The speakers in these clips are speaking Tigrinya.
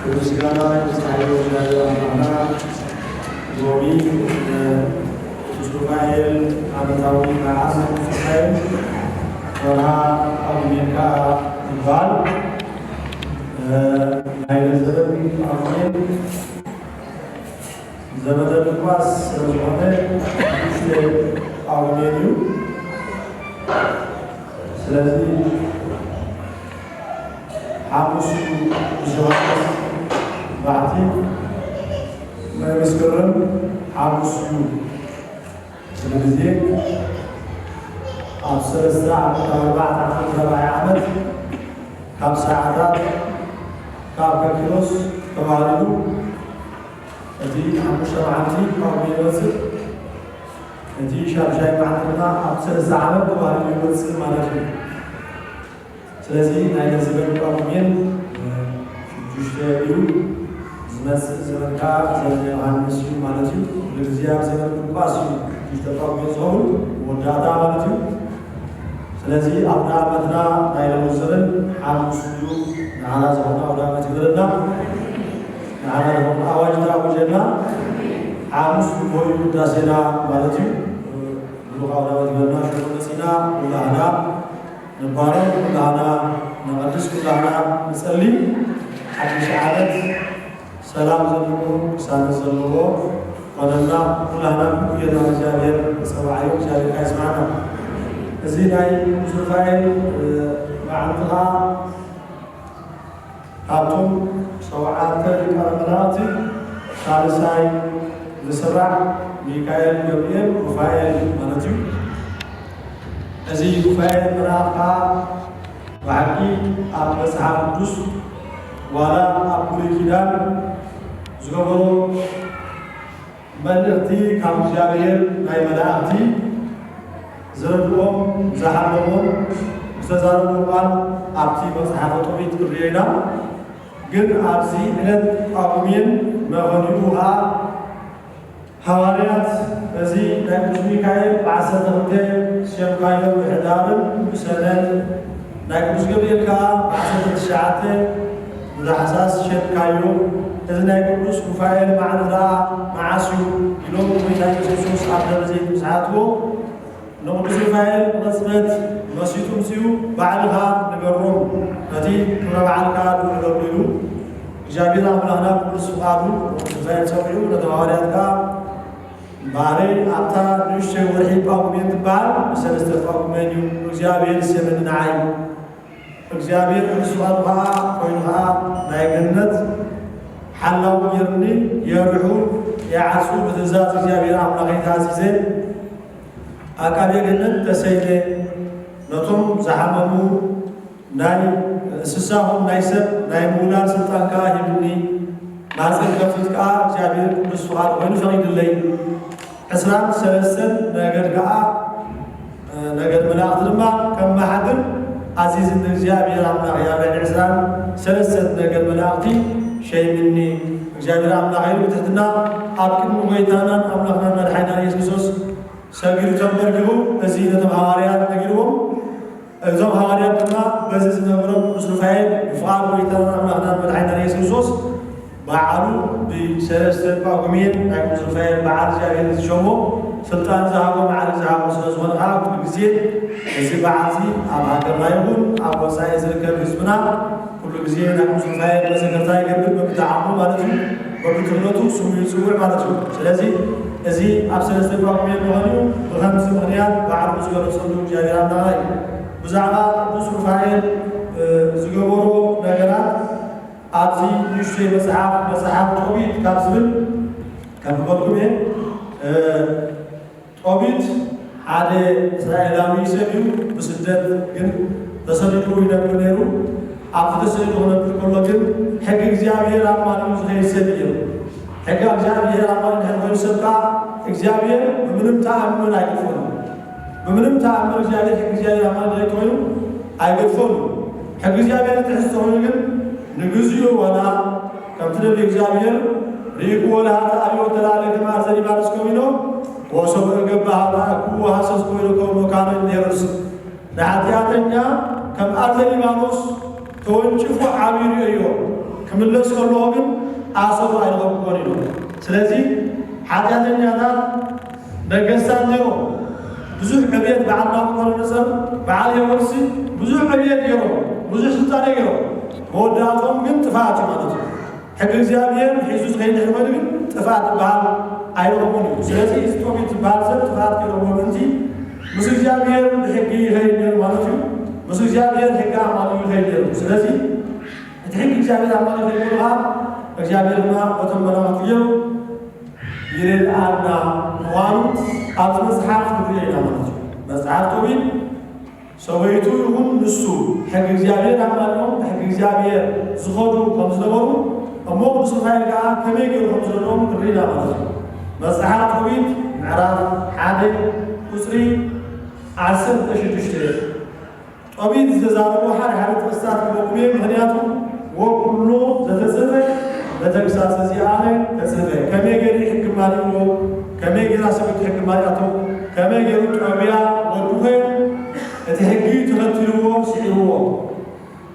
ምስጋና ይብጻሕዮ እግዚኣብሔር ኣምላኽና። ሎሚ ንቅዱስ ሩፋኤል ዓመታዊ በዓል ናይ ቅዱስ ሩፋኤል ወርሃ ጳጉሜን ከኣ ይበሃል። ናይዚ ዘመን ጳጉሜን ዘመነ ምንቋስ ስለ ዝኾነ ሽዱሽተ ጳጉሜን እዩ። ስለዚ ሓሙስ እዩ፣ ቅዱስ ዮሃንስ ባሕቲ ናይ መስከረም ሓሙስ እዩ። ኩሉ ግዜ ኣብ ሰለስተ ዓመት፣ ኣብ ኣርባዕተ ዓመት፣ ራብዓይ ዓመት ካብ ሰዓታት ካብ ከኪሮስ ተዋህሊሉ እቲ ሓሙሽተ መዓልቲ ጳጉሜ ይወፅእ። እቲ ሻድሻይ መዓልቲ ድማ ኣብ ሰለስተ ዓመት ተዋህሊሉ ይወፅእ ማለት እዩ። ስለዚ ናይ ነዚ ዘመን ጳጉሜን ሽዱሽተ እዩ። ዝመፅእ ዘመን ከዓ ዘመነ ዮሃንስ እዩ ማለት እዩ። ኩሉ ግዜ ኣብ ዘመን ምንቋስ እዩ ሽዱሽተ ጳጉሜን ዝኸውን መወዳእታ ማለት እዩ። ስለዚ ኣውደ ዓመትና ናይ ሎሚ ዘመን ሓሙስ እዩ። ንዓና ዝኸውን ኣውደ ዓመት ይበለና። ንዓና ዝኸውን ኣዋጅ ተኣውጀልና። ሓሙስ ንግሆ እዩ ቅዳሴና ማለት እዩ። ብሩኽ ኣውደ ዓመት ይበለና። ሽዑ መፂና ኩላህና ንባረኽ፣ ኩላህና ንቐድስ፣ ኩላህና ንጸሊ። ሓድሽ ዓመት ሰላም ዘለዎ፣ ቅሳነት ዘለዎ ኮነና። ኩላህና ብጉየና እግዚኣብሔር ንጸዋዓዮ፣ እግዚኣብሔር ከኣ ይስማዕና። እዚ ናይ ቅዱስ ሩፋኤል፣ እ፣ መዓልቲ ከኣ ካብቶም ሸውዓተ ሊቃነ መላእክቲ ሳልሳይ ዝስራዕ ሚካኤል፣ ገብርኤል፣ ሩፋኤል ማለት እዩ። እዚ ሩፋኤል መልኣኽ ከኣ ብሓቂ ኣብ መጽሓፍ ቅዱስ ዋላ ኣብ ብሉይ ኪዳን ዝገበሮ መልእኽቲ ካብ እግዚኣብሔር ናይ መላእኽቲ ዝረድኦም፣ ዝሓለሞም፣ ዝተዛረቦ ቃል ኣብቲ መጽሓፈ ጦቢት ክንሪኦ ኢና። ግን ኣብዚ ዕለት ጳጉሜን መኸኒኡ ኸኣ ሃዋርያት እዚ ናይ ቅዱስ ሚካኤል ብዓሰርተ ክልተ ዝሸምካዮ ብሕዳርን ብሰነን፣ ናይ ቅዱስ ገብርኤል ከኣ ብዓሰርተ ትሽዓተ ብታሕሳስ ዝሸምካዮ፣ እዚ ናይ ቅዱስ ሩፋኤል በዓል ከኣ መዓስ እዩ ኢሎም ንጎይታ የሱስ ክርስቶስ ኣብ ደብረ ዘይት ምስ ሓትዎ፣ ንቅዱስ ሩፋኤል ብቕጽበት መሲጡ ምጽኡ፣ ባዕልኻ ንገሮም፣ ነቲ ክብረ በዓልካ ንውዕለሉ ኢሉ፣ እግዚኣብሔር ኣምላኽና ብቅዱስ ፍቓዱ ንቅዱስ ሩፋኤል ጸዊዑ፣ ነቶም ሃዋርያት ከኣ እምበኣረይ ኣብታ ንእሽተይ ወርሒ ጳጉሜን ትበሃል፣ ብሰለስተ ጳጉሜን እዩ እግዚኣብሔር ዝሰመኒ ንዓይ። እግዚኣብሔር ቅዱስ ፍቓዱ ኸዓ ኮይኑ ኸዓ ናይ ገነት ሓላው ገይሩኒ፣ የርሑ የዓጹ ብትእዛዝ እግዚኣብሔር ኣምላኸይ ተኣዚዘ። ኣቃቤ ገነት ተሰይመ፣ ነቶም ዝሓመሙ ናይ እንስሳኹም ናይ ሰብ ናይ ምውላድ ስልጣን ከኣ ሂቡኒ። ማህፀን ከፊት ከኣ እግዚኣብሔር ቅዱስ ፍቓድ ኮይኑ ፈቒድለይ። ዕስራን ሰለስተን ነገድ ከኣ፣ ነገድ መላእኽቲ ድማ ከመሓድር ኣዚዝኒ እግዚኣብሔር ኣምላኽ። ኣብ ልዕሊ ዕስራን ሰለስተን ነገድ መላእኽቲ ሸይምኒ። እግዚኣብሔር ኣምላኽ ኢሉ ብትሕትና ኣብ ቅድሚ ጎይታናን ኣምላኽናን መድሓኒናን የሱስ ክርስቶስ ሰጊዱ ተንበርኪኹ፣ እዚ ነቶም ሃዋርያት ነጊርዎም። እዞም ሃዋርያት ድማ በዚ ዝነገሮም ቅዱስ ሩፋኤል ብፍቓድ ጎይታናን ኣምላኽናን መድሓኒናን የሱስ ክርስቶስ በዓሉ ብሰለስተ ጳጉሜን ናይ ቅዱስ ሩፋኤል በዓል እግዚኣብሔር ዝሸሞ ስልጣን ዝሃቦ መዓርግ ዝሃቦ ስለ ዝኾነ ከዓ ኩሉ ግዜ እዚ በዓል እዚ ኣብ ሃገርና ይኹን ኣብ ወፃኢ ዝርከብ ህዝብና ኩሉ ግዜ ናይ ቅዱስ ሩፋኤል መዘከርታ ይገብር፣ በብቲ ዓቕሙ ማለት እዩ፣ በብክእለቱ ስሙ ይፅውዕ ማለት እዩ። ስለዚ እዚ ኣብ ሰለስተ ጳጉሜን ምዃኑ እዩ። ብኸምዚ ምኽንያት ባዕሉ ዝገለጸሉ እግዚኣብሔር ኣምላኽና እዩ። ብዛዕባ ቅዱስ ሩፋኤል፣ እ፣ ዝገበሮ ነገራት ኣብዚ ንእሽተይ መጽሓፍ፣ መጽሓፍ ጦቢት ካብ ዝብል ከንብበልኩም እየ። እ፣ ጦቢት ሓደ እስራኤላዊ ሰብ እዩ። ብስደት ግን ተሰዲዱ ይነብር ነይሩ። ኣብቲ ተሰዲዱ ክነብር ከሎ ግን ሕጊ እግዚኣብሔር ኣማሊኡ ዝኸይድ ሰብ እዩ። ሕጊ እግዚኣብሔር ኣማሊኡ እንድሕር ኮይኑ ሰብ ከዓ እግዚኣብሔር ብምንም ተኣምር ኣይገድፎን። ብምንም ተኣምር እግዚኣብሔር ሕጊ እግዚኣብሔር ኣማሊኡ ኮይኑ ኣይገድፎን። ሕጊ እግዚኣብሔር ዝጥሕስ ተኾይኑ ግን ንግዚኡ ዋላ ከምቲ ደብሪ እግዚኣብሔር ርኢኽዎ ለሃጣ ኣብዮ ተላዕለ ከመ ኣርዘ ሊባኖስ ከዊኖ ወሶበ እገባ ሃጣ ኩዎ ሃሰስ ኮይኑ ከውኖ ካመ ኔሮስ። ንሓጢኣተኛ ከም ኣርዘ ሊባኖስ ተወንጭፉ ዓብዩ ርእዮ። ክምለስ ከለኹ ግን ኣሰሩ ኣይረኸብኩዎን ኢሉ። ስለዚ ሓጢኣተኛታት ነገስታት ነይሮም። ብዙሕ ዕብየት በዓል ናቡከደነፆር፣ በዓል ሄሮድስ ብዙሕ ዕብየት ገይሮም፣ ብዙሕ ስልጣነ ገይሮም። መወዳእቶም ግን ጥፍኣት እዩ ማለት እዩ። ሕጊ እግዚኣብሔር ሒዙ ዝኸይድ ድሕሪ ኮይኑ ግን ጥፍኣት ዝበሃል ኣይረኸቦን እዩ። ስለዚ እዚ ጦቢት ዝበሃል ሰብ ጥፍኣት ከይረኽቦ ምእንቲ ምስ እግዚኣብሔር ብሕጊ ይኸይድ ነይሩ ማለት እዩ። ምስ እግዚኣብሔር ሕጊ ኣማልኡ ይኸይድ ነይሩ። ስለዚ እቲ ሕጊ እግዚኣብሔር ኣማልኡ ከይድ ነይሩ ከዓ እግዚኣብሔር ድማ በቶም መላእኽቲ ገይሩ ይረድኣና ምዃኑ ኣብዚ መጽሓፍ ንሪኦ ኢና ማለት እዩ። መጽሓፍ ጦቢት ሰበይቱ ይኹን ንሱ ሕጊ እግዚኣብሔር ኣማልኦም ብሕጊ እግዚኣብሔር ዝኸዱ ከም ዝነበሩ እሞ ቅዱስ ሩፋኤል ከዓ ከመይ ገይሩ ከም ዝረድኦም ክንርኢ ኢና ማለት እዩ። መጽሓፍ ጦቢት ምዕራፍ ሓደ ቁጽሪ ዓሰርተ ሽዱሽተ። ጦቢት ዝተዛረቦ ሓደ ሓደ ጥቕስታት ክበኩም እየ፣ ምኽንያቱ ወኩሉ ዘተጽፈ በተግሳጽ እዚኣነ ተጽፈ። ከመይ ገይሩ ሕጊ ማልእዎ፣ ከመይ ገይራ ሰበይቱ ሕጊ ማልኣቶ፣ ከመይ ገይሩ ጦብያ ወዱኸ እቲ ሕጊ ተኸቲልዎ ስዒርዎ።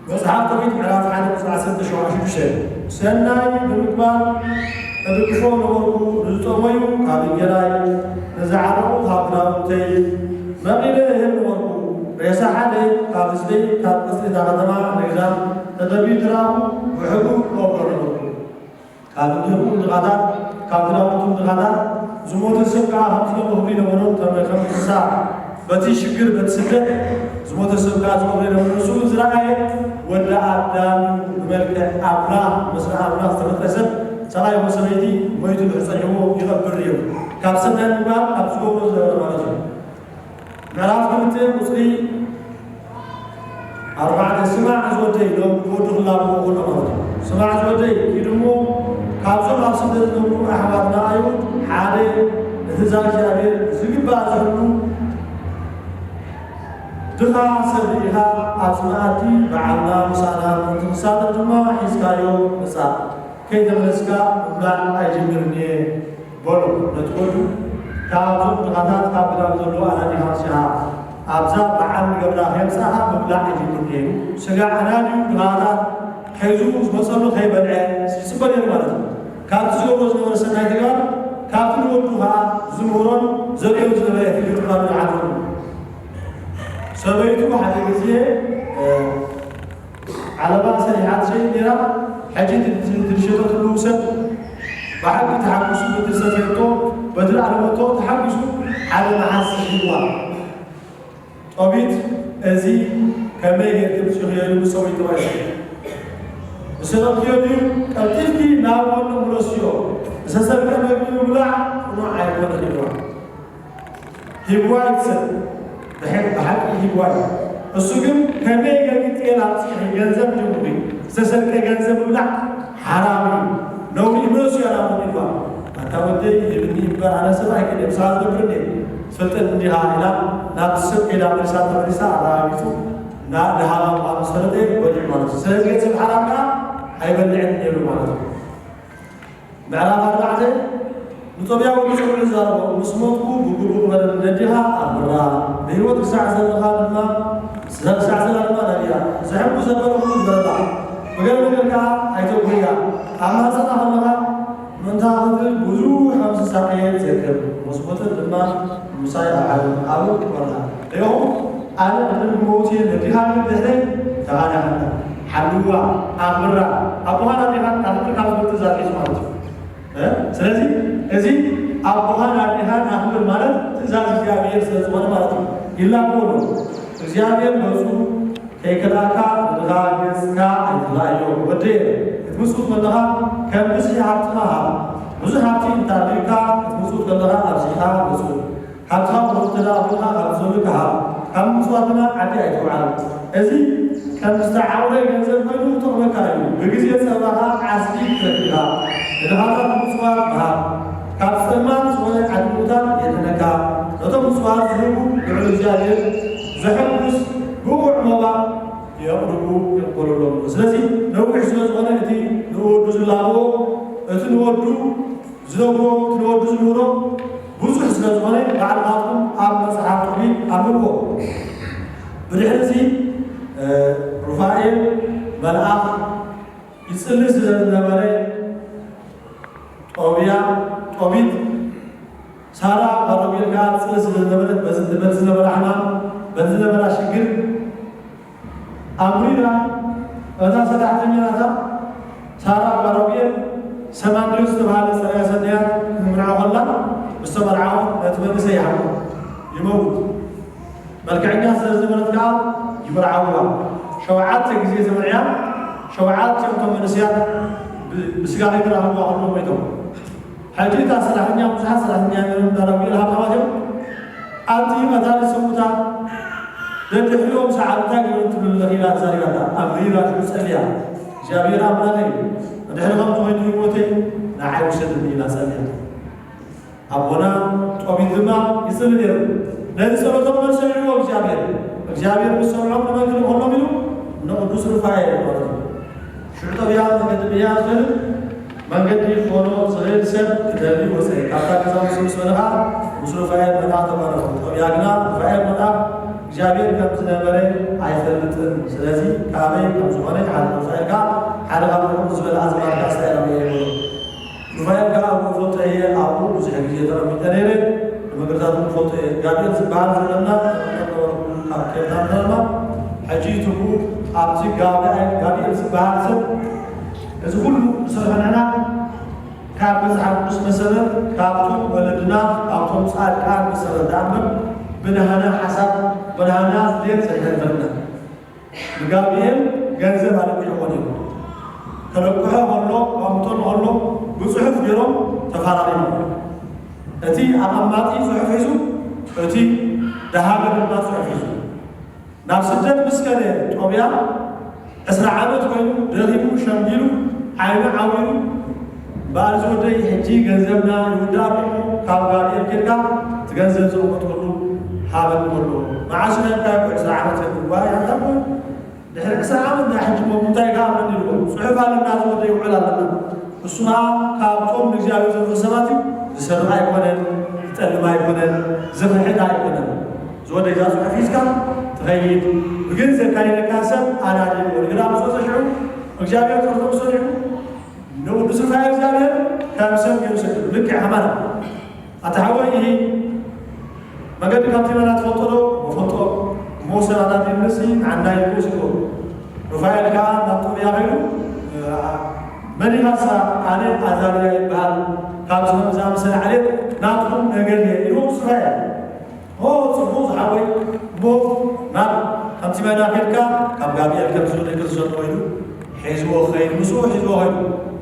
መጽሓፍ ጦቢት ምዕራፍ ሓደ ቁጽሪ ዓሰርተ ሸውዓተ ሽዱሽተ። ሰናይ ብምግባር እድግፎ ነበርኩ፣ ንዝጠመዩ ካብ እንጀራይ፣ ንዝዓረቑ ካብ ክዳውንተይ መቒለ እህብ ነበርኩ። ሬሳ ሓደ ካብ ህዝበይ ካብ ቀጽሪ እታ ከተማ ንግዳም ተደርብዩ ትራኹ ብሕዱ እቐብሮ ነበርኩ። ካብ እንጀርኡ ድኻታት፣ ካብ ክዳውንቱ ድኻታት፣ ዝሞተ ሰብ ከኣ ከምቲ ነቦ ክብሪ ነበሮም ከም ከም እንስሳ በቲ ሽግር በቲ ስደት ዝሞተ ሰብ ከኣ ዝቐብሩ ነበሩ። ንሱ ግን ዝረኣየ ወዲ ኣዳም እዩ። ብመልክዕ ኣምላኽ፣ ምስሊ ኣምላኽ ዝተፈጥረ ሰብ ሰብኣይ ይኹን ሰበይቲ ሞይቱ ድሕሪ ጸኒሕዎ ይቐብር እዩ። ካብ ሰናይ ምግባር ካብ ዝገብሮ ዝነበረ ማለት እዩ። ምዕራፍ ክልተ ቁጽሪ ኣርባዕተ። ስማዕ ዝወደይ ኢሎም ንወዱ ክላብዎ ከሎ ማለት እዩ። ስማዕ ዝወደይ ኪድ እሞ ካብዞም ኣብ ስደት ዝነብሩ ኣሕዋትና ኣይሁድ ሓደ ንትእዛዝ እግዚኣብሔር ዝግባእ ዝሕሉ ድኻ ሰብ ርኢኻ ኣብዚ መኣዲ በዓልና ምሳና ምእንቲ ክሳተፍ ድማ ሒዝካዮ ምጻእ። ከይተመለስካ ምብላዕ ኣይጅምርን እየ በሎ። ነቲ ወዱ ካብዞም ድኻታት ካብ ግዳም ዘሎ ኣናዲኻ ምሲኻ ኣብዛ በዓል ንገብራ ከየምጻእኻ ምብላዕ ኣይጅምርን እየ። ስጋ ኣናድዩ ድኻታት ሒዙ ዝመጸሉ ከይበልዐ ይጽበ ነይሩ ማለት እዩ። ካብቲ ዝገብሮ ዝነበረ ሰናይ ተግባር ካብቲ ንወዱ ኸኣ ዝምህሮን ዘርእዮን ዝነበረ ፍቅሪ ተግባር ዝዓለሉ። ሰበይቱ ሓደ ግዜ፣ እ፣ ዓለባ ሰሪሓ ትሸይጥ ነይራ። ሕጂ እቲ፣ እቲ ዝሸጠትሉ ሰብ ብሓቂ ተሓጒሱ በቲ ዝሰተየቶ፣ በቲ ዝዓለበቶ ተሓጒሱ ሓደ መሓዝ ሂብዋ። ጦቢት፣ እዚ ከመይ ጌርኪ ኣምጺእኽዮ ኢሉ ምስ ሰበይቱ ተባኢሱ። ዝሰረቕክዮ ድዩ? ቀልጢፍኪ ናብ ወኑ ምለስዮ። ዝተሰርቀ መግቢ ምብላዕ ቅኑዕ ኣይኮነን ኢልዋ። ሂብዋ ይትሰል። ብሐ-፣ ብሓቂ ሂብዋ እዩ። እሱ ግን ከመይ ጌርኪ ጤል ኣምጺእኺ ገንዘብ ጀምሪ፣ ዝተሰርቀ ገንዘብ ምብላዕ ሓራም እዩ። ነውሪ እዩ፣ ምለስዮ ናብ ወኑ ኢልዋ። ኣታ ወደይ፣ ሂብኒ እምበር ኣነ ሰብ ኣይክእልን፣ ምሳኻ ዝነብር እንድየ። ትፈልጠኒ እንዲኻ ኢላ ናብቲ ሰብ ከይዳ መሊሳ ተመሊሳ ኣረጋጊጹ፣ ና-፣ ድሃባ ምዃኑ ዝፈለጠ በሊዑ ማለት እዩ። ስለዚ ገንዘብ ሓራም ከኣ ኣይበልዕን ነይሩ ማለት እዩ። ምዕራፍ ኣርባዕተ፣ ንጦብያ ወዲ ጽኑዕ ዝዛረቦ፣ ምስ ሞትኩ ብግቡእ ክበረኒ ነዲኻ ኣኽብራ፣ ብህይወት ክሳዕ ዘለኻ ድማ ክሳዕ ዘላ ድማ ነቢያ፣ ዘሕጉስ ዘበለ ኩሉ ግበረላ፣ ብገለ ነገር ከኣ ኣይተጉህያ፣ ኣብ ማህጸና ከለኻ ምእንታ ክትብል ብዙሕ ከም ዝሳቐየ ትዘክር። ምስ ሞተት ድማ ምሳይ ኣብ ዓለም ኣብኡ ትቐርና። ሪኦም ኣነ ቅድሚ ክመውት እየ ነዲኻ ግን ድሕረይ ተቓዳሕና። ሓልዋ፣ ኣኽብራ። ኣቦኻን ኣዴኻን ኣኽብር ካብ ዝብል ትእዛዝ ሒዙ ማለት እዩ። እ? ስለዚ እዚ ኣቦኻን ኣዴኻን ኣኽብር ማለት ትእዛዝ እግዚኣብሔር ስለ ዝኾነ ማለት እዩ። ይላቦ ኣሎ። እግዚኣብሔር ገጹ ከይከልኣካ ንድኻ ገጽካ ኣይትርኣዮ። ወደየ፣ ክትምጽእ ከለኻ ከም ብዝሒ ሃብትኻ ሃብ። ብዙሕ ሃብቲ እንተ ኣልዩካ ክትምጽእ ከለኻ ኣብዚሕካ ምጹእ። ሃብትኻ ብሩኽ እንተ ደኣ ኮይንካ ካብ ዝህሉካ ሃብ። ካብ ምጽዋት ግና ዓዲ ኣይትውዓል። እዚ ከም ዝተዓውረ ገንዘብ ኮይኑ ክጠቕመካ እዩ። ብግዜ ጸባኻ ዓስቢ ክትረክብ ኢኻ። ንድኻታት ምጽዋት ምሃብ። ካብ ጸልማት ዝኾነ ዓዲ ምእታው የድሕነካ። ነቶም ምጽዋት ዝህቡ ልዑል እግዚኣብሔር ዘሐጉስ ብቑዕ መባእ የቕርቡ ይቕበለሎም። ስለዚ ነዊሕ ስለ ዝኾነ እቲ ንወዱ ዝላቦ፣ እቲ ንወዱ ዝነግሮ፣ እቲ ንወዱ ዝምህሮ ብዙሕ ስለ ዝኾነ ባዕልኻትኩም ኣብ መጽሓፍ ጦቢት ኣንብብዎ። ብድሕሪ እዚ፣ እ፣ ሩፋኤል መልኣኽ ይጽሊ ስለ ዝነበረ ጦብያ ጦቢት ሳራ ጓል ራጉኤል ከኣ ትጽሊ ስለ ዝነበረት በዚ በቲ ዝነበራ ሕማም በቲ ዝነበራ ሽግር ኣምሪራ እታ ሰራሕተኛ ናታ ሳራ ጓል ራጉኤል ሰማንድዮስ ዝተባህለ ሰብኣያ ሰደያ ክትምርዖ ከላ ምስ ተመርዓወት ነቲ መንእሰይ ይሃቦ ይመውት። መልክዐኛ ስለ ዝነበረት ከኣ ይምርዓውዋ። ሸውዓተ ግዜ ተመርዕያ ሸውዓቲኦም እቶም መንእሰያት ብስጋ ከይተራኸቡ ከለዉ ሞይቶም። ሕጂ እታ ሰራሕተኛ ብዙሓት ሰራሕተኛ ነይሮም እንዳ ራጉኤል ሃብታማት እዮም። ኣንቲ መታን ሰሙታ ደድሕሪኦም ሰዓብ እንታይ ገይሮም ትብሉ ኣለኺ ኢላ ተዛሪባታ። ኣብ ሪራ ሽዑ ጸልያ እግዚኣብሔር ኣምላኸይ ንድሕሪ ከምዚ ኮይኑ ህይወተይ ንዓይ ውሰድኒ ኢላ ጸልያ። ኣቦና ጦቢት ድማ ይጽሊ ነይሩ። ነዚ ጸሎቶም መልሲ ይህብዎ እግዚኣብሔር። እግዚኣብሔር ምስ ሰምዖም ንመን ክልእኸሎም ኢሉ ንቅዱስ ሩፋኤል ማለት እዩ። ሽዑ ጦብያ መገዲ ብያ ዝፈልጥ መንገዲ ክኾኖ ዝኽእል ሰብ ክደሊ ወፀ። ካብታ ገዛ ምስ ምስ በለ ከዓ ምስ ሩፋኤል መልኣኽ ተጓነፈ። ጦብያ ግና ሩፋኤል መልኣኽ እግዚኣብሔር ከም ዝነበረ ኣይፈልጥን። ስለዚ ካበይ ከም ዝኾነ ሓደ ሩፋኤል ከዓ ሓደ ካብ ርሑቕ ዝበለ ኣዝማድ ከዓ እስራኤላዊ እየ ይበሎ። ሩፋኤል ከዓ ኣብኡ ፈልጦ እየ ኣብኡ ብዙሕ ግዜ ተቐሚጠ ነይረ። ንምግርታት እውን ፈልጦ እየ። ጋብኤል ዝበሃል ዘለና ካብ ኬርታን ተለማ ሕጂ ትቡ ኣብቲ ጋብኤል ዝበሃል ሰብ እዚ ኩሉ ንሰርሖ ንሕና ካብ መጽሓፍ ቅዱስ መሰረት ካብቶም ወለድና ካብቶም ጻድቃን መሰረት ደኣ እምበር ብናህና ሓሳብ ብናህና ድሌት ዘይተንፈልና ንጋብኤል ገንዘብ ኣለቂሕዎ ነይሩ። ከለቅሖ ከሎ ቋምጦ ከሎ ብጽሑፍ ገይሮም ተፋራሪሞም። እቲ ኣቐማጢ ጽሑፍ ሒዙ እቲ ደሃበ ድማ ጽሑፍ ሒዙ ናብ ስደት ምስ ከደ ጦብያ ዕስራ ዓመት ኮይኑ ደኺሙ ሸምጊሉ ዓይኑ ዓዊሩ እምበኣር ዝወደይ ሕጂ ገንዘብና ይውዳእ ኣሎ ካብ ጋብኤል ኬድካ እቲ ገንዘብ ዘቕመጥኩሉ ሃበኒ ከሎ መዓስ ነካ ይኮ ዕስራ ዓመት ከድጓ ያታቦ ድሕሪ ዕስራ ዓመት ናይ ሕጂ ሞ እንታይ ከኣ መን ኢልዎ ጽሑፍ ኣለና ዝወደይ ይውዕል ኣለና እሱ ከኣ ካብቶም ንእግዚኣብሔር ዘፍርሑ ሰባት እዩ ዝሰርቕ ኣይኮነን ዝጠልም ኣይኮነን ዝኽሕድ ኣይኮነን ዝወደይ እዛ ጽሑፍ ሒዝካ ትኸይድ ብግንዘብ ካይነካ ሰብ ኣናዲ ይልዎ ንግዳ ምስ ወፀ ሽዑ እግዚኣብሔር ጸርቶም ሰሪዑ ንቅዱስ ሩፋኤል እግዚኣብሔር ከም ሰብ ገይሩ ሰዲዱ ልክዕ ኣማና ኣታ ሓወይ ይሂ መገዲ ካብቲ መና ትፈልጦ ዶ መፈልጦ እሞ ሰብ ኣናዲ ንሲ ንዓንዳ ይልቁስ ይልዎ ሩፋኤል ከዓ ናብ ጦብያ ከይዱ መን ኢኻሳ ኣነ ኣዛርያ ይበሃል ካብ ዝመምዛ ምሰለ ዓሌት ናትኩም ነገር እየ ኢልዎ ሩፋኤል ኦ ጽቡቕ ዝሓወይ እሞ ናብ ከምቲ መና ከድካ ካብ ጋብኤል ከም ዝወደ ክርስቶስ ኮይኑ ሒዝዎ ኸይድ ምስኡ ሒዝዎ ኸይዱ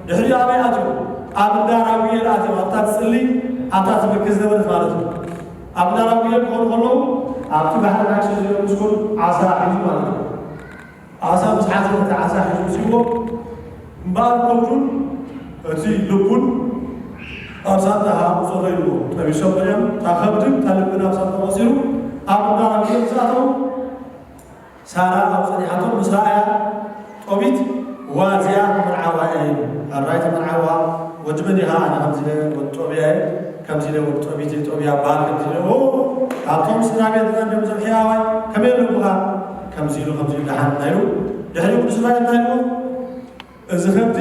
ድሕሪ ኣበይ ኣትዮም ኣብ እንዳ ራጉኤል ኣትዮም ኣብታ ትጽሊ ኣብታ ትብኪ ዝነበረት ማለት እዩ ኣብ እንዳ ራጉኤል ክኾኑ ከለዉ ኣብቲ ባሕሪ ናክሰ ዝገምስኮን ዓሳ ሒዙ ማለት እዩ ዓሳ ምስ ሓዘ እቲ ዓሳ ሒዙ ሲዎ እምበኣር ከብዱን እቲ ልቡን ኣብ ሳንጣ ሃቁ ጸረይዎ ጠቢሶም እዮም እታ ከብድን እታ ልብን ኣብ ሳንጣ ወሲሩ ኣብ እምባ ኣምሲሉ ምስ ኣተዉ ሳራ ኣብ ጸኒሓቶም ምስ ረኣያ ጦቢት እዋ እዚኣ ክምርዓዋ እየ ሕራይ ተመርዓዋ ወዲ መን ኢኻ ኣነ ከምዚ ኢለ ወዲ ጦብያ እየ ከምዚ ኢለ ወዲ ጦቢት እየ ጦብያ በሃል ከምዚ ኢለ ኦ ካብቶም ስድራ ቤትና እንዲም ዘም ሕያዋይ ከመይ ኣለኹኻ ከምዚ ኢሉ ከምዚ ኢሉ ደሓን እንታይ ኢሉ ድሕሪኡ ቅዱስ ዑራኤል እንታይ ኢልዎ እዚ ከብዲ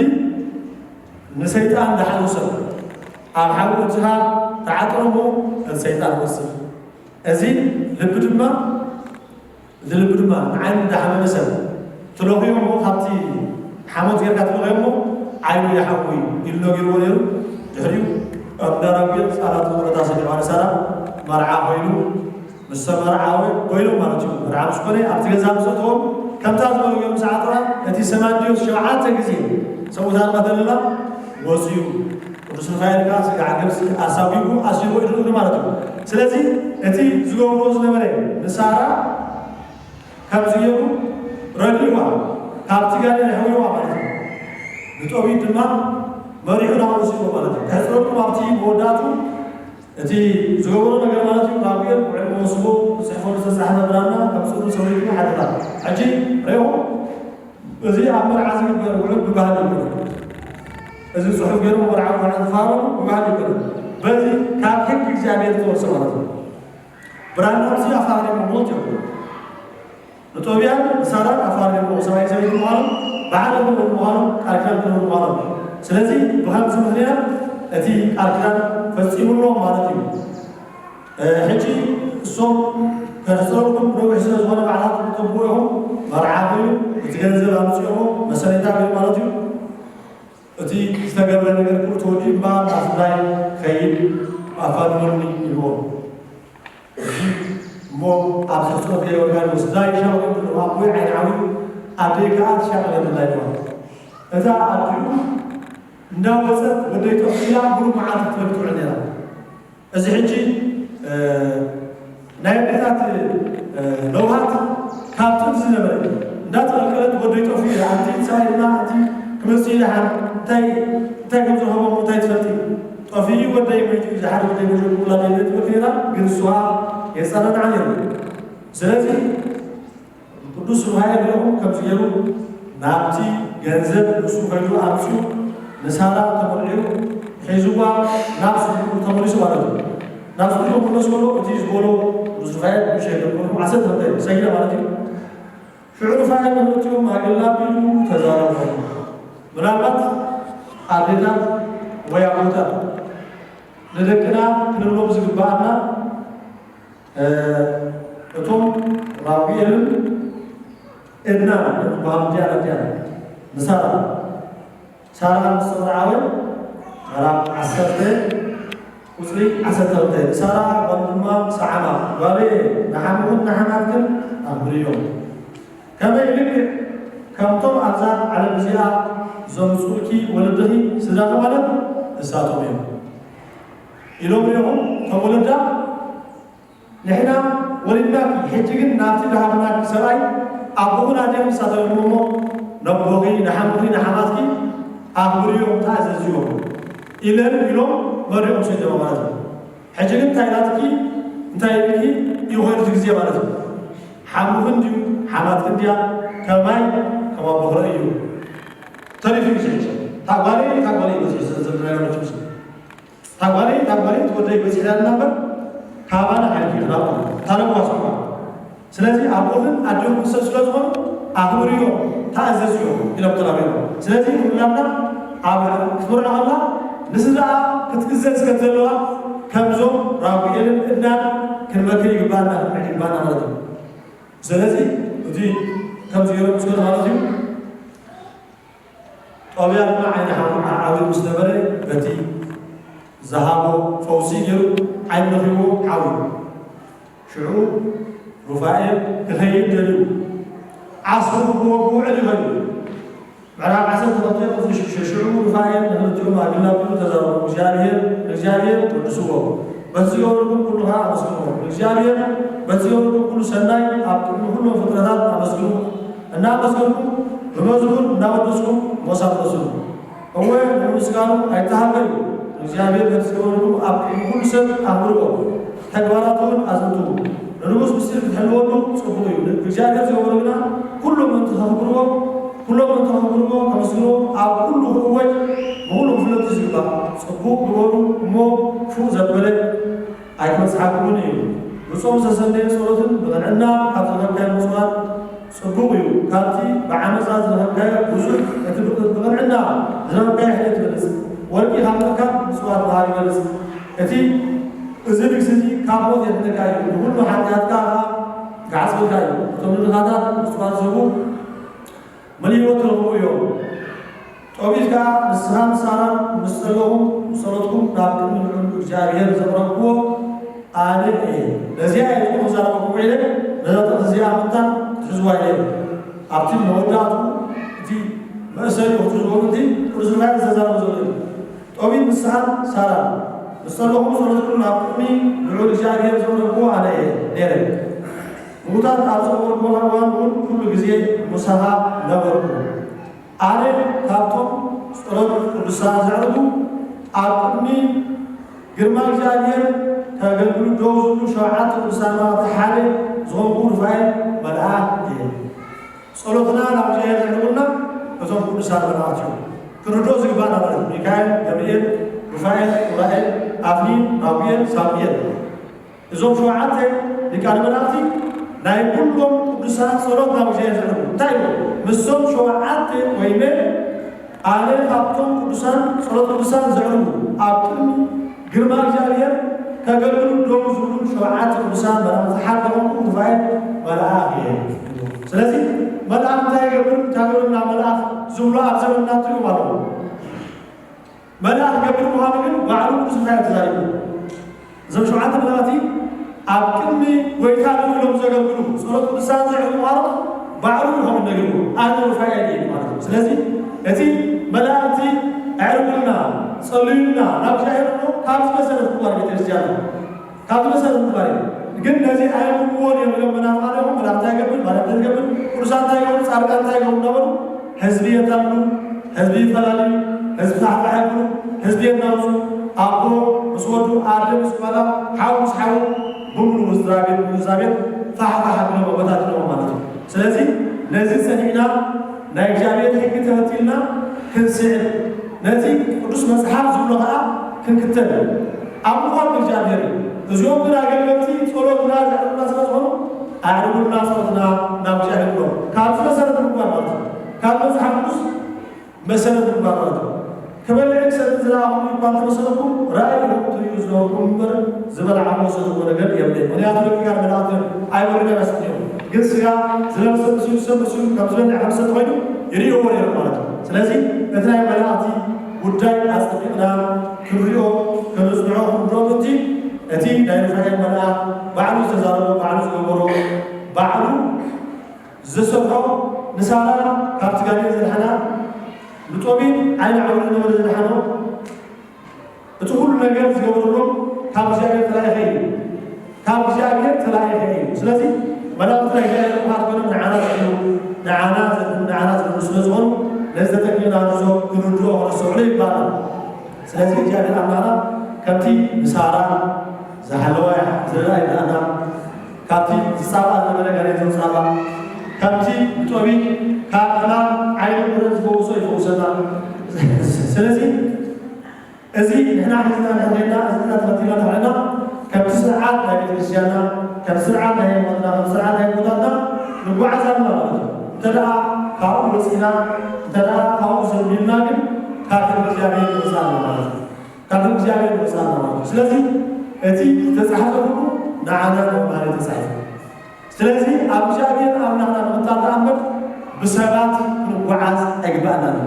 ንሰይጣን ደሓኑ ሰብ ኣብ ሓዊ እትኻ ተዓጥርሞ እቲ ሰይጣን ወስድ እዚ ልቢ ድማ እዚ ልቢ ድማ ንዓይኑ እንዳሓመመ ሰብ ትለኽዮ እሞ ካብቲ ሓሞት ጌርካ ትለኽዮ እሞ ዓይኑ ይሓዊ ኢሉ ነጊርዎ ነይሩ ድሕሪኡ ኣብ ዳራጉኤል ጻላት መረታ ሰሊማ ንሳራ መርዓ ኮይኑ ምስ ተመርዓወ ኮይኖም ማለት እዩ መርዓ ምስ ኮነ ኣብቲ ገዛ ምስ ኣተዎም ከምታ ዝበሉ ገይሩ ምስ ዓጥራ እቲ ሰማንድዮስ ሸውዓተ ግዜ ሰብኡታ ዝቐተለላ ወፅዩ ቅዱስ ሩፋኤል ከዓ ስጋዕ ገብሲ ኣሳጒጉ ኣሲርዎ ኢሉ ማለት እዩ ስለዚ እቲ ዝገብሮ ዝነበረ ንሳራ ከምዚ ገይሩ ረዲእዋ ካብቲ ጋኔን ኣሕዊዋ ማለት እዩ ንጦቢት ድማ መሪሑ ናብ ወሲድዎ ማለት እዩ ከሕፅረኩም ኣብቲ መወዳእቱ እቲ ዝገበሮ ነገር ማለት እዩ ራጉኤል ውዕል መወስቦ ዝፅሕፈሉ ዝተፃሕፈ ብራና ከም ፅሩ ሰበይቱ ሓተታ ሕጂ ሬኹም እዚ ኣብ መርዓ ዝግበር ውዕል ብባህሊ ይኮነ እዚ ፅሑፍ ገይሩ መርዓ መርዓ ዝፋረሙ ብባህሊ ይኮነ በዚ ካብ ሕጊ እግዚኣብሔር ዝተወርሰ ማለት እዩ ብራና እዚ ኣፋሪሙ ሞት እዮም ንጦብያን ንሳራን ኣፋሪሙ ሰብኣይ ሰበይቲ ምዃኖም ባዕሎም ምዃኖም ቃል ኪዳን ክነብሩ ምዃኖም። ስለዚ ብኸምዚ ምኽንያት እቲ ቃል ኪዳን ፈጺሙሎም ማለት እዩ። ሕጂ እሶም ከሕፅረልኩም ነዊሕ ስለ ዝኾነ ባዕላትኩም ተብዎ ኢኹም። መርዓ ኮይኑ እቲ ገንዘብ ኣምፅኦሞ መሰለይታ ገይሩ ማለት እዩ። እቲ ዝተገብረ ነገር ኩሉ ተወዲኡ እምበኣር ናብ ስድራይ ከይድ ኣፋልመኒ ኢልዎም። እሞ ኣብዚ ሕፅረት ገይረ ወርካ ስድራይ ሻቕ ኢሉ ኣሎ። ኣቦይ ዓይኒ ዓብዩ ኣደይ ከዓ ትሻቐለልና ኢልዋ። እታ ኣዲኡ እንዳወፀት ወደይ ጠፊኡ ኢላ ሙሉእ መዓልቲ ክትብል ትውዕል ነይራ። እዚ ሕጂ ናይ ኣዴታት ለውሃት ካብ ጥንቲ ዝነበረ እንዳተቐልቀለት ወደይ ጠፊኡ ኢላ ኣንቲ ሳይድና ኣንቲ ክመፅእ ኢላ ሓን እንታይ እንታይ ከም ዝረኸቦ እንታይ ትፈልጢ ጠፊኡ ወደይ መይቱ ዝሓደ ወደይ መሸጡ ቁላ ትብል ነይራ። ግን እሱ የፀናንዓ ነይሩ። ስለዚ ቅዱስ ሩፋኤል ኢኹም ከምዚ ገይሩ ናብቲ ገንዘብ ንሱ ከይዱ ኣምፅኡ ንሳራ ተመልዒሉ ሒዝዋ ናብ ስድርኡ ተመሊሱ ማለት እዩ። ናብ ስድርኡ ክምለስ ከሎ እቲ ዝበሎ ቅዱስ ሩፋኤል ምሸ ገብሩ ዓሰርተ ክልተ ሰጊደ ማለት እዩ። ሽዑ ሩፋኤል ንክልቲኦም ኣገላቢሉ ተዛረቦም። ምናልባት ኣዴታት ወይ ኣቦታት ንደቅና ክንብሎም ዝግባኣና እቶም ራጉኤልን ኤድናን ዝበሃሉ ዲያና ዲያና ንሳራ ሳራ ምስ ተመርዓወ ምዕራፍ ዓሰርተ ቁፅሪ ዓሰርተ ክልተ ንሳራ ጓል ድማ ሰዓማ ጓለየ ንሓሙኽን ንሓማትክን ኣኽብርዮም። ከመይ ልክዕ ከምቶም ኣብዛ ዓለም እዚኣ ዘምፅኡልኪ ወለድኺ ስድራኺ ማለት እሳቶም እዮም ኢሎም ሪኹም እቶም ወለዳ ንሕና ወሊድናኪ፣ ሕጂ ግን ናብቲ ዝሃብናኪ ሰብኣይ ኣቦኽን ኣዴኽን ክሳተፍዎ እሞ፣ ነቦኺ፣ ንሓሙኺ፣ ንሓማትኪ ኣኽብርዮም፣ ተኣዘዝዮም ኢለን ኢሎም መሪቖም ሰዲዶማ ማለት እዩ። ሕጂ ግን እንታይ ኢላትኪ፣ እንታይ ኢልኪ እዩ ኾይኑ እቲ ግዜ ማለት እዩ። ሓሙኽን ድዩ ሓማትክን ድያ፣ ከማይ ከም ኣቦኽረ እዩ ተሪፉ እዩ ሕጂ። እታ ጓለይ፣ እታ ጓለይ በፂሑ ዘ-፣ ዘ-፣ ዘ-፣ ታጓለይ ታጓለይ ትወደይ በፂሕና እምበር ካባና ሓይልኪ ክላቁ ታለቋስኩ። ስለዚ ኣቦኽን ኣዴኹም ሰብ ስለ ዝኾኑ ኣኽብርዮ፣ ተኣዘዝዮ ኢሎም ተላብዮም። ስለዚ ኩላትና ኣብ ክትምርዖ ከላ ንስድራኣ ክትእዘዝ ከም ዘለዋ ከምዞም ራጉኤልን እድናን ክንመክር ይግባና፣ ክንምዕድ ይግባና ማለት እዩ። ስለዚ እቲ ከምዚ ገይሮም ዝገ ማለት እዩ። ጦብያ ድማ ዓይኒ ሓው ዓብዩ ምስ ነበረ በቲ ዝሃቦ ፈውሲ ገይሩ ዓይኒ ረኺብዎ ዓብዩ። ሽዑ ሩፋኤል ክኸይድ ደልዩ ዓስቡ ክወግኡ ዕሊ ኸይዱ። ምዕራፍ ዓሰርተ ክልተ ቁፅሪ ሽዱሽተ ሽዑ ሩፋኤል ንኽልቲኦም ኣግላቢቡ ተዛረቦም፣ እግዚኣብሔር ንእግዚኣብሔር ወድስዎ፣ በቲ ዝገበርኩም ኩሉ ኸዓ ኣመስግንዎ። ንእግዚኣብሔር በቲ ዝገበርኩም ኩሉ ሰናይ ኣብ ቅድሚ ኩሎም ፍጥረታት ኣመስግኑ። እናመስገንኩም ብመዝሙር እናወደስኩም ሞሳ ፍረስሉ። እወ ንምስጋኑ ኣይተሃገዩ። እግዚኣብሔር በቲ ዝገበርኩም ኣብ ቅድሚ ኩሉ ሰብ ኣኽብርዎ። ተግባራቱ እውን ኣዘውትሩ። ንንጉስ ምስጢር ክትሕልወሉ ጽቡቕ እዩ። እግዚኣብሔር ዝገበሩ ግና ኩሎም ምእንቲ ከኽብርዎ፣ ኩሎም ምእንቲ ከኽብርዎ፣ ከመስግንዎ ኣብ ኩሉ ክእወጅ ብኹሉ ክፍለጥ እዩ ዝግባእ። ጽቡቕ ግበሩ እሞ ክፉእ ዘበለ ኣይክበጽሓኩምን እዩ። ብጾም ዝተሰነየ ጸሎትን ብቕንዕና ካብ ዝረኸብካዮ ምጽዋት ጽቡቕ እዩ። ካብቲ ብዓመጻ ዝረኸብካዮ ብዙሕ እቲ ብቕ-፣ ብቕንዕና ዝረኸብካዮ ሕነ ትበልጽ። ወርቂ ካብ ምእካብ ምጽዋት ምሃብ ይበልጽ። እቲ እዚ ልግሲ እዚ ካብ ሞት የድሕነካ እዩ። ንኹሉ ሓጢኣትካ ኸኣ ክዓጽወካ እዩ። እቶም ንድኻታት ምጽዋት ዝህቡ መሊእዎ ትረኽቡ እዮም። ጦቢት ከኣ ንስኻን ሳራን ምስ ጸለኹም ጸሎትኩም ናብ ቅድሚ ልዑል እግዚኣብሔር ዘቕረብክዎ ኣነ እየ። ነዚኣ እየ ዝኾነ ክዛረበኩም ውዒለ፣ ነዛ ጥቕሲ እዚኣ ምእንታን ክትሕዝዋ ኢለ እየ። ኣብቲ መወዳእትኡ እቲ መእሰሪ ክትሕዝዎ ምእንቲ ቅዱስ ሩፋኤል ዝተዛረቦ ዘሎ እዩ። ጦቢት ንስኻን ሳራን ምስ ጸለኹም ጸሎትኩም ናብ ቅድሚ ልዑል እግዚኣብሔር ዘቕረብክዎ ኣነ እየ ነይረ። ምዉታት ኣብ ዝቐበርኩወን እዋን እውን ኩሉ ግዜ ምሳኻ ነበርኩ። ኣነ ካብቶም ጸሎት ቅዱሳን ዘዕርጉ ኣብ ቅድሚ ግርማ እግዚኣብሔር ከገልግሉ ደው ዝብሉ ሸውዓተ ቅዱሳን መላእኽቲ ሓደ ዝኾንኩ ሩፋኤል መልኣኽ እየ። ጸሎትና ናብ እግዚኣብሔር ዘዕርጉና እቶም ቅዱሳን መላእኽቲ እዮም። ክንርድኦ ዝግባና ማለት እዩ። ሚካኤል፣ ገብርኤል፣ ሩፋኤል፣ ኡራኤል፣ ኣፍኒን፣ ራጉኤል፣ ሳሙኤል። እዞም ሸውዓተ ሊቃነ መላእኽቲ ናይ ኩሎም ቅዱሳን ጸሎት ናብ እግዚኣብሔር ዘቕርቡ እንታይ እዩ? ምስቶም ሸውዓተ ኮይነ ኣነ ካብቶም ቅዱሳን ጸሎት ቅዱሳን ዘቕርቡ ኣብ ቅድሚ ግርማ እግዚኣብሔር ከገልግሉ ደው ዝብሉ ሸውዓተ ቅዱሳን መላእክቲ ሓደ ዝኾንኩ ሩፋኤል መልኣኽ እየ። ስለዚ መልኣኽ እንታይ ይገብር? እንታይ ይገብር? ናብ መልኣኽ ዝብሎ ኣብ ዘመንና ትሪኡ ኣለኹም። መልኣኽ ክገብር ምዃኑ ግን ባዕሉ ቅዱስ ሚካኤል ተዛሪቡ። እዞም ሸውዓተ መላእኽቲ ኣብ ቅድሚ ጎይታ ደው ኢሎም ዘገልግሉ ጸሎት ቅዱሳን ዘዕርጉ ምዃኖም ባዕሉ እዩ ከምኡ ነጊርዎ። ኣነ ሩፋኤል እየ ማለት እዩ። ስለዚ እቲ መላእኽቲ ኣዕርጉልና፣ ጸልዩልና ናብ እግዚኣብሔር እሞ ካብዚ መሰረት ምግባር ቤተክርስትያን ነው። ካብዚ መሰረት ምግባር እዩ። ግን ነዚ ኣየምልክዎን እዮም ኢሎም መናፍቃን እዮም። መላእኽቲ እንታይ ይገብር፣ መላእኽቲ እንታይ ይገብር፣ ቅዱሳን እንታይ ይገብሩ፣ ጻድቃን እንታይ ይገብሩ እናበሉ ህዝቢ የታሉ፣ ህዝቢ ይፈላልዩ፣ ህዝቢ ፋሕፋሕ የብሉ፣ ህዝቢ የናውጹ፣ ኣቦ ምስ ወዱ፣ ኣደ ምስ ጓላ፣ ሓው ምስ ሓዉ፣ ብምሉኡ ስድራ ቤት፣ ብምሉኡ ስድራ ቤት ፋሕፋሕ ኣቢሎም ኣቦታትኖም ማለት እዩ። ስለዚ ነዚ ጸኒዕና ናይ እግዚኣብሔር ሕጊ ተኸቲልና ክንስዕብ፣ ነቲ ቅዱስ መጽሓፍ ዝብሎ ኸዓ ክንክተል። ኣብ ምዃን እግዚኣብሔር እዩ። እዚኦም ግን ኣገልገልቲ ጸሎትና ዘዕርጉና ስለ ዝኾኑ ኣዕርጉልና ጸሎትና ናብ እግዚኣብሔር ብሎ። ካብዚ መሰረት ምግባር ማለት እዩ። ካብ መጽሓፍ ቅዱስ መሰረት ምግባር ማለት እዩ። ክበልዕ ክሰቲ ዝለኣኹም እኳ እንተመሰለኩም ራእይ ኢኹም ትርእዩ ዝነበርኩም እምበር ዝበልዓሞ ዝሰትዎ ነገር የብለይን። ምኽንያቱ ደቂ ጋር መላእኽቲ ኣይወረዳን ኣይሰትዮም። ግን ስጋ ዝለብሰ ምስሉ ሰብ ምስሉ ከም ዝበልዕ ከም ዝሰቲ ኮይኑ ይርእይዎ ነይሮም ማለት እዩ። ስለዚ እቲ ናይ መላእኽቲ ጉዳይ ኣጸቢቕና ክንሪኦ ክንጽንዖ ክንርኦ ምእንቲ እቲ ናይ ሩፋኤል መልኣኽ ባዕሉ ዝተዛረቦ ባዕሉ ዝገበሮ ባዕሉ ዝሰብሖ ንሳራ ካብቲ ጋኔን ዘድሓና ንጦቢት ዓይኒ ዓውሪ ነበረ ዘድሓኖ እቲ ኩሉ ነገር ዝገበረሎም ካብ እግዚኣብሔር ተላኢኸ እዩ። ካብ እግዚኣብሔር ተላኢኸ እዩ። ስለዚ መላእኽቲ ናይ እግዚኣብሔር ልኡኻት ኮይኖም ንዓና ዝሕሉ፣ ንዓና ዘድሕኑ፣ ንዓና ዘድሕኑ ስለ ዝኾኑ ነዚ ተጠንቂቕና ንዞ ክንርድኦ ክነስተውዕሎ ይግባእና። ስለዚ እግዚኣብሔር ኣምላኽና ከምቲ ንሳራ ዝሓለዋ ዝረኣ ይረኣና፣ ካብቲ ዝጻባ ዝነበረ ጋኔን ዘውጻባ፣ ካብቲ ብጦቢት ካብ ሕማም ዓይኒ ቁርን ዝፈውሶ ይፈውሰና። ስለዚ እዚ ንሕና ሒዝና እንድሕር ኬድና፣ እዚ ንሕና ተኸቲልና እንድሕር ኬድና፣ ከምቲ ስርዓት ናይ ቤተክርስትያንና፣ ከም ስርዓት ናይ ሃይማኖትና፣ ከም ስርዓት ናይ ኣቦታትና ንጓዓዝ ኣለና ማለት እዩ። እንተ ደኣ ካብኡ ወጺእና፣ እንተ ደኣ ካብኡ ዘንቢልና ግን ካብ ሕጊ እግዚኣብሔር ንወጽእ ኣለና ማለት እዩ። ካብ ሕጊ እግዚኣብሔር ንወጽእ ኣለና ማለት እዩ። ስለዚ እቲ ዝተጻሕፈ ኩሉ ንዓና ንመምሃሪ ተጻሒፉ። ስለዚ ኣብ እግዚኣብሔር ኣምላኽና ንምቕጻል ደኣ እምበር ብሰባት ክንጓዓዝ ኣይግባእናን።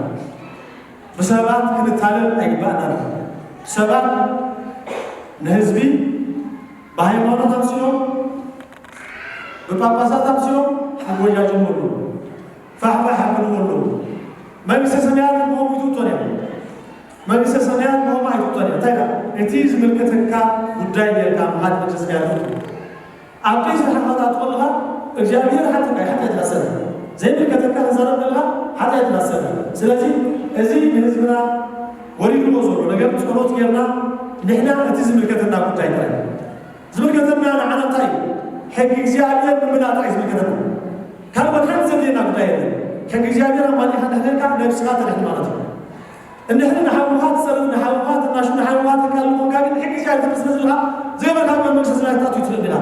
ብሰባት ክንታለል ኣይግባእናን። ሰባት ንህዝቢ ብሃይማኖት ኣምሲሎም፣ ብጳጳሳት ኣምሲሎም ክወጃጀሙ ኣለዉ። ፋሕፋሕ ክብልዎ ኣለዉ። መንግስተ ሰማያት ብኦም ይትውቶን እዮም። መንግስተ ሰማያት ብኦም ኣይትውቶን እዮም። እንታይ ደኣ? እቲ ዝምልከተካ ጉዳይ ጌርካ ምኻድ መንግስተ ሰማያት ትውቶ። ኣብ ቀይ ስራሕ ኻትኣቱ ከለኻ እግዚኣብሔር ሓጢኣት፣ ሓጢኣት ይሓሰብ። ዘይምልከተካ ክዛረብ ከለኻ ሓጢኣት ይሓሰብ። ስለዚ እዚ ንህዝብና ወሪድዎ ዘሎ ነገር ጸሎት ጌርና ንሕና እቲ ዝምልከተና ጉዳይ ጥራይ። ዝምልከተና ንዓና እንታይ እዩ? ሕጊ እግዚኣብሔር ምምላጥ እዩ ዝምልከተና። ካልእ ሓንቲ ዘድልየና ጉዳይ የለን። ሕጊ እግዚኣብሔር ኣማሊእካ እንድሕር ጌርካ ነብስኻ ትድሕን ማለት እዩ። እንድሕር ንሓውኻ ትጸርፍ፣ ንሓውኻ ትናሹ፣ ንሓውኻ ትቃልል ኮንካ ግን ሕጊ እግዚኣብሔር ትጥሕስ ስለ ዘለኻ ዘይበልካዮ መንግስተ ሰማያት ክትኣቱ ኣይትኽእልን ኢኻ።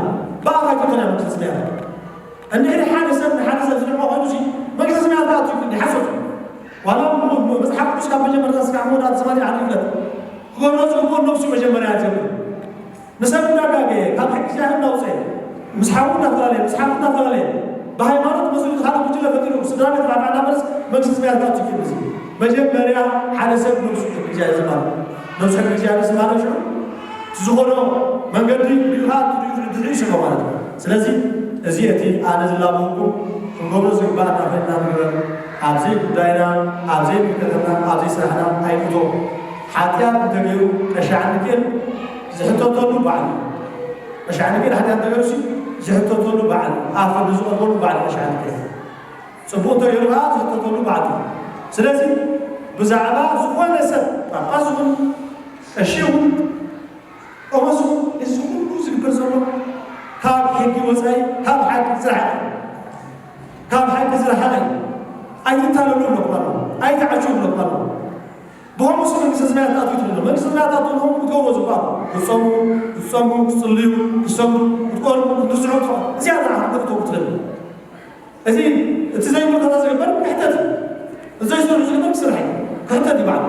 ብኣኻ ኣይትእቶን እያ መንግስተ ሰማያት። እንድሕር ሓደ ሰብ ንሓደ ሰብ ዝንዕቆ ኮይኑሲ መንግስተ ሰማያት ክኣቱ ይኽእል ድዩ? ሓሶት እዩ። ዋላ እሞ መጽሓፍ ቅዱስ ካብ መጀመርታ እስካብ መወዳእታ ሰማንያ ዓዲ ይፍለጥ። ክገብሮ ዝግብኦ ነብሱ መጀመርያ ይጀምር። ንሰብ እናጋገየ፣ ካብ ሕጊ እግዚኣብሔር እናውፀየ፣ ምስ ሓዉ እናፈላለየ፣ ምስ ሓፍቱ እናፈላለየ፣ ብሃይማኖት መሲሉ ካልእ ጉጅለ ፈጢሩ፣ ስድራ ቤት ራብዓ እናበለስ መንግስቲ ሰማያት ክኣቱ ይክእል። እዚ መጀመርያ ሓደ ሰብ ነብሱ ሕጊ እግዚኣብሔር ዝማር፣ ነብሱ ሕጊ እግዚኣብሔር ዝማር ሽዑ፣ እቲ ዝኾኖ መንገዲ ሪኡ ከዓ ድሕሪኡ ይስሕቦ ማለት እዩ። ስለዚ እዚ እቲ ኣነ ዝላበወኩም ክንገብሮ ዝግባኣና ኮይንና ንግበር። ኣብ ዘይጉዳይና፣ ኣብ ዘይምልከተና፣ ኣብ ዘይስራሕና ኣይንእቶ። ሓጢኣት እንተገይሩ ቀሺ ዓንድኬል ዝሕተተሉ ባዕሉ። ቀሺ ዓንድኬል ሓጢኣት እንተገይሩሲ ዝሕተተሉ ባዕሉ። ኣብ ፍርዲ ዝቐርበሉ ባዕሉ ቀሺ ዓንድኬል። ጽቡቕ እንተገይሩ ከዓ ዝሕተተሉ ባዕሉ። ስለዚ ብዛዕባ ዝኾነ ሰብ ጳጳስ ይኹን ቀሺ ይኹን ቆመስ እዚ ኩሉ ዝግበር ዘሎ ካብ ሕጊ ወፃኢ፣ ካብ ሓቂ ዝረሓቐ፣ ካብ ሓቂ ዝረሓቐ እዩ። ኣይትታለሉ ይብለኩም ኣለኹ። ኣይትዓሹ ይብለኩም ኣለኹ። ብኸምኡ ስም መንግስቲ ሰማያት ትኣትዉ ትብሉ። መንግስቲ ሰማያት ትኣትዉ ንኹም ክትገብሩ ዝግባእ። ክትጾሙ፣ ክትጸሙ፣ ክትጽልዩ፣ ክትሰግዱ፣ ክትቆርቡ፣ ክትንስሑ፣ ክትፈ-፣ እዚኣ እያ ክትገብሩ ትኽእል። እዚ፣ እቲ ዘይምልከታ ዝግበር ክሕተት እዩ። እዚ ዘይሰርሑ ዝግበር ክስራሕ እዩ። ክሕተት እዩ ባዕሉ።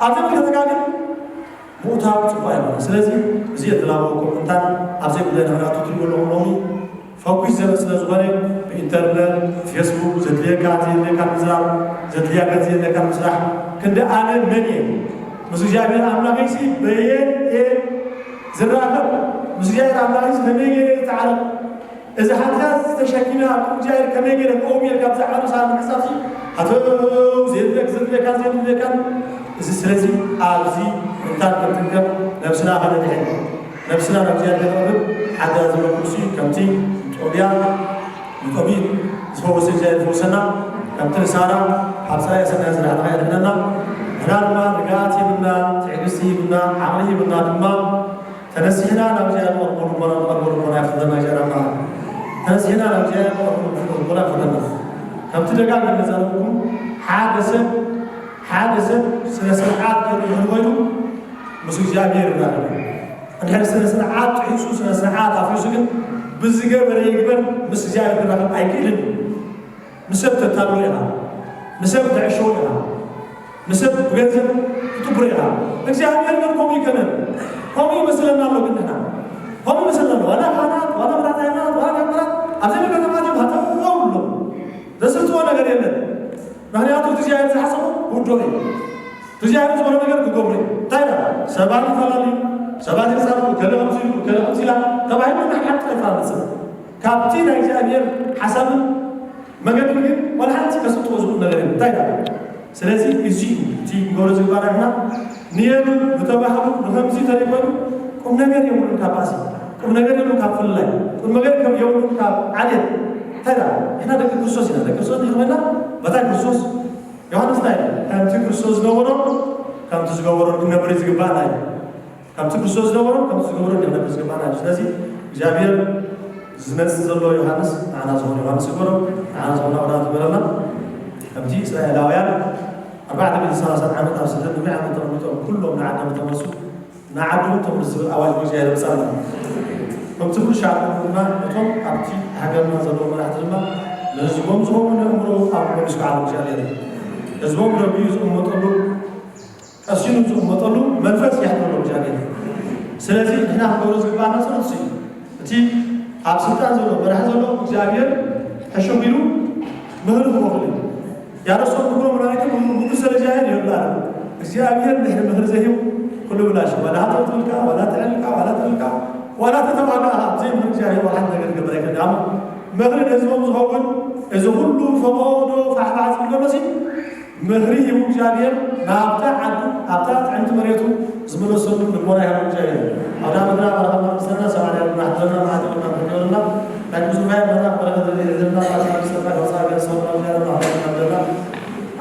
ኣብ ዘይምልከተካ ግን ምእታው ጽቡቕ ኣይኮነን። ስለዚ እዚ የተላበወኩም እንታን ኣብ ዘይጉዳይ ንኽንኣቱ ትሪእዎ ኣለኹም ሎሚ ፎኩስ ዘበ ስለ ዝኾነ ብኢንተርነት፣ ፌስቡክ ዘድልየካ ዘየድልየካ ምዝራብ፣ ዘድልያ ገንዘብ የድልየካ ምስራሕ ክንዲ ኣነ መን እየ? ምስ እግዚኣብሔር ኣምላኸይሲ በየን እየ ዝራኸብ? ምስ እግዚኣብሔር ኣምላኸይሲ ከመይ ገይረ ዝተዓረቕ? እዚ ሓጢኣት እዚ ተሸኪመ ኣብ ቅድሚ እግዚኣብሔር ከመይ ገይረ ክኸውን ኢልካ ብዛዕባ ነብስኻ ምሕሳብሲ ሃተው ዘየድልየካ ዘየድልየካ ዘየድልየካን እዚ ስለዚ ኣብዚ እንታን ክንትንከፍ ነብስና ከነድሕን ነብስና ናብ እግዚኣብሔር ከነቕርብ ሓገዛ ዝብሎ ቅዱስ እዩ። ከምቲ ጦብያ ንጦቢት ዝፈወሰ እግዚኣብሔር ዝፈወሰና ከምቲ ንሳራ ኣብ ጸላኢ ሰናይ ዝረሕረኸ የድሕነና። ንሕና ድማ ርግኣት ሂብና፣ ትዕግስቲ ሂብና፣ ዓቕሊ ሂብና ድማ ተነሲሕና ናብ እግዚኣብሔር ንቐርቦ ልቦና ንቐርቦ ልቦና ይኽፈተና እግዚኣብሔር ኣምላኽ። ተነሲሕና ናብ እግዚኣብሔር ንቐርቦ ልቦና ይኽፈተና። ከምቲ ደጋግመ ዘረብኩም ሓደ ሰብ ሓደ ሰብ ስነ ስርዓት ገይሩ እንድሕር ኮይኑ ምስ እግዚኣብሔር ይራኸብ። እንድሕር ስነ ስርዓት ጥሒሱ ስነ ስርዓት ኣፍሪሱ ግን ብዝገበረ ይግበር ምስ እግዚኣብሔር ክራኸብ ኣይክእልን እዩ። ንሰብ ተታልሎ ኢኻ፣ ንሰብ ተዕሽዎ ኢኻ፣ ንሰብ ብገንዘብ ትጥብሮ ኢኻ። እግዚኣብሔር ግን ከምኡ ይከነን። ከምኡ ይመስለና ኣሎ ግን ንሕና ከምኡ ይመስለና ኣሎ። ዋላ ካህናት ዋላ መራሕቲ ሃይማኖት ዋላ መምህራት ኣብ ዘይመልከቶም ኣትዮም ሃተው ኣለዉ። ዘስልጥዎ ነገር የለን። ምክንያቱ እቲ እግዚኣብሔር ዝሓሰቦ ውዱቕ እዩ። እቲ እግዚኣብሔር ዝበሎ ነገር ክገብሩ እዩ። እንታይ ዳ ሰባት ይፈላለዩ፣ ሰባት ይፃሉ፣ ገለ ከምዚ ኢሉ፣ ገለ ከምዚ ኢላ ተባሂሉ ንሓንቲ ኣይፈላለፅን። ካብቲ ናይ እግዚኣብሔር ሓሳብን መገድን ግን ዋላ ሓንቲ ከስልጥዎ ዝኽእል ነገር የለን። እንታይ ዳ ስለዚ እዚ እዩ እቲ ክንገብሮ ዝግባና ንሕና ንየሉ ንተባህሉ ንከምዚ ተሪኮኑ ቁም ነገር የብሉን ካብ ባእሲ ቁም ነገር የብሉን ካብ ፍልላይ ቁም ነገር ከም የብሉን ካብ ዓሌት እንታይ ዳ ንሕና ደቂ ክርስቶስ ኢና ደቂ ክርስቶስ ንሕና ኮይና በታ ክርስቶስ ዮሃንስ እንታይ ከምቲ ክርስቶስ ዝነበሮ ከምቲ ዝገበሮ ክንነብር ዝግባና እዩ። ከምቲ ክርስቶስ ዝነበሮ ከምቲ ዝገበሮ ክንነብር ዝግባና እዩ። ስለዚ እግዚኣብሔር ዝመጽእ ዘሎ ዮሃንስ ንዓና ዝኾነ ዮሃንስ ይበሎ ንዓና ዝኾነ ኣውራ ዝበለና ከምቲ እስራኤላውያን ኣርባዕተ ሚእቲ ሰላሳን ዓመት ኣብ ስደት ንመይ ዓመት ተቐሚጦም ኩሎም ንዓዶም ተመልሱ ንዓዶም ተመልሱ ዝብል ኣዋጅ ብእግዚኣብሔር የምጻልና። ከምቲ ኩሉ ሻዕ ድማ እቶም ኣብቲ ሃገርና ዘለዉ መራሕቲ ድማ ንህዝቦም ዝኸውን ኣእምሮ ኣብ መሊሱ ከዓ እግዚኣብሔር ህዝቦም ደብዩ ዝቕመጠሉ ቀሲኑ ዝቕመጠሉ መንፈስ የሕድረሎም እግዚኣብሔር። ስለዚ ንሕና ክንገብሮ ዝግባና ጸሎት እዩ። እቲ ኣብ ስልጣን ዘሎ መራሒ ዘሎ እግዚኣብሔር ሕሹም ኢሉ ምህር ክወኽል እዩ። ያረሶም ክብሎ መድኃኒቱ ንጉሥ ስለ እግዚኣብሔር ይብላል። እግዚኣብሔር ድሕሪ ምህር ዘይህቡ ኩሉ ብላሽ ዋላ ሃተው ትብልካ ዋላ ትዕልካ ዋላ ትዕልካ ዋላ ተተዋጋእካ ብዘይ ምህር እግዚኣብሔር ዋላ ሓንቲ ነገር ክገብር ኣይክእል። ምኽሪ ንህዝቦም ዝኸውን እዚ ኩሉ ፈቐዶ ፋሕፋሕ ዝብል ዘሎ ሲ ምኽሪ ሂቡ እግዚኣብሔር ናብታ ዓዱ ኣብታ ጥዕምቲ መሬቱ ዝመለሰሉ ልቦና ይሃብ እግዚኣብሔር። ኣብዳ ምድራ ባረኸና ቅድሰና ሰማርያ ድማ ሕድረና ማዕድና ሕድረና ናይ ብዙፋይ ኣምላኽ በረኸት ዘዝሕድረና ባርና ብሰፋይ ወፃ ገር ሰውና እግዚኣብሔር ማሕበረና ዘለና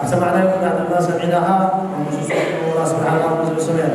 ኣብ ሰማዕናዮ ኩና ሕድረና ሰሚዕናኻ ንሱስ ወራ ስብሓና ብዙ ሰማያ